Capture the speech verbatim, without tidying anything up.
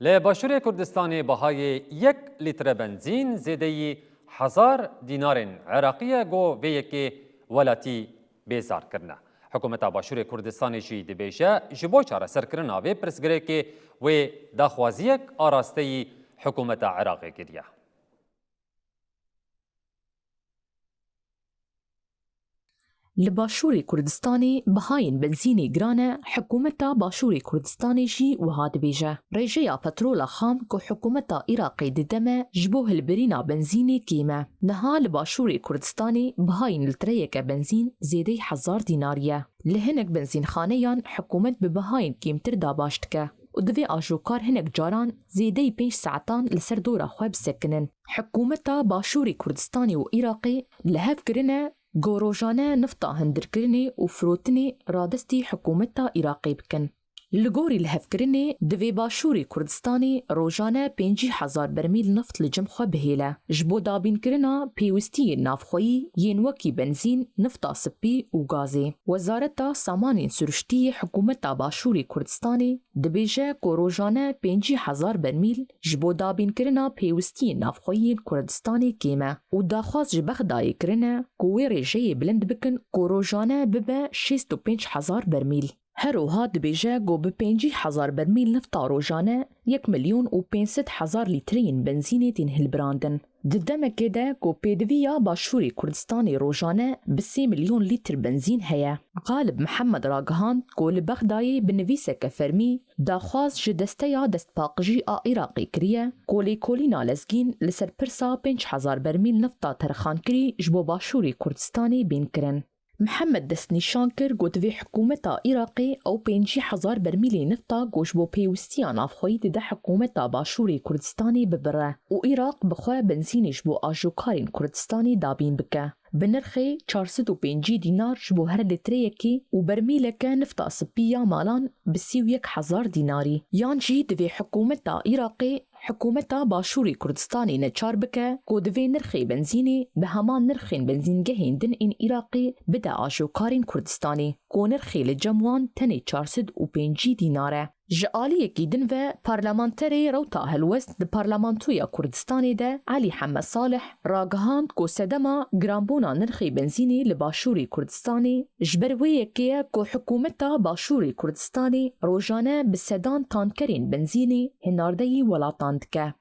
Li Başûrê Kurdistanê bihayê yek lître benzîn zêdeyî hezar dînarên Iraqî ye, ku vê yekê welatî bêzar kirine. Hikûmeta Başûrê Kurdistanê jî dibêje, ji bo çareserkirina vê pirsgirêkê wê daxwaziyek arasteyî hikûmeta Iraqê kiriye. Li Başûrê Kurdistanê bihayên benzînê giran e, hikûmeta Başûrê Kurdistanê jî wiha dibêje. Rêjeya petrola xam ku hikûmeta Iraqê dide me ji bo hilbirîna benzînê kêm e. Niha li Başûrê Kurdistanê bihayên litreyeke benzîn zêdeyî hezar dînarî ye. Li hinek benzînxaneyan hikûmet bi bihayên kêmtir dabaş dike û divê ajokar hinek caran zêdeyî pênc saetan li ser dora xwe bisekinin. Hikûmeta Başûrê Kurdistanê û Iraqê li hev kirine ku rojane nifta hundirkirinê û firotinê radestî hikûmeta Iraqê bikin. Li gorî lihevkirinê, divê Başûrê Kurdistanê rojane pêncî hezar bermîl nift li cem xwe bihêle, ji bo dabînkirina pêwistiyên navxweyî yên wekî benzîn, nifta spî û gazê. Wezareta Samanên Siruştî yê Hikûmeta Başûrê Kurdistanê dibêje ku rojane pêncî hezar bermîl ji bo dabînkirina pêwistiyên navxweyî yên Kurdistanê kêm e û daxwaz ji Bexdayê kirine ku wê rêjeyê bilind bikin ku rojane bibe şêst û pênc hezar bermîl. Her wiha dibêje ku bi pêncî hezar bermîl nifta rojane yek milyon û pênc sed hezar lîtreyên benzînê tên hilbirandin. Di demekê de ku pêdiviya Başûrê Kurdistanê rojane bi sê milyon lîtr benzîn heye. Galib Mihemed ragihand ku li Bexdayê bi nivîseke fermî daxwaz ji Desteya Destpaqijî a Iraqê kiriye ku lêkolîna lezgîn li ser pirsa pênc hezar bermîl nifta terxankirî ji bo Başûrê Kurdistanê bên kirin. Mihemed destnîşan kir ku divê hikûmeta Iraqê ew pêncî hezar bermîlê nifta ku ji bo pêwistiya navxweyî dide hikûmeta Başûrê Kurdistanê bibire û Iraq bi xwe benzînê ji bo ajokarên Kurdistanê dabîn bike. Bi nirxê çar sed û pêncî dînar ji bo her litreyekê û bermîleke nifta spî ya malan bi sî û yek hezar dînarî. Yan jî divê hikûmeta Iraqê hikûmeta Başûrê Kurdistanê neçar bike ku divê nirxê benzînê bi heman nirxên benzîngehên din ên Iraqê bide ajokarên Kurdistanê, ku nirxê li cem wan tenê çar sed û pêncî dînar e. Ji aliyekî din ve parlamenterê Rewta Helwest di Parlamentoya Kurdistanê de Elî Heme Salih ragihand ku sedema giranbûna nirxê benzînê li Başûrê Kurdistanê ji ber wê yekê ye ku hikûmeta Başûrê Kurdistanê rojane bi sedan tankerên benzînê hinardeyî welatan dike.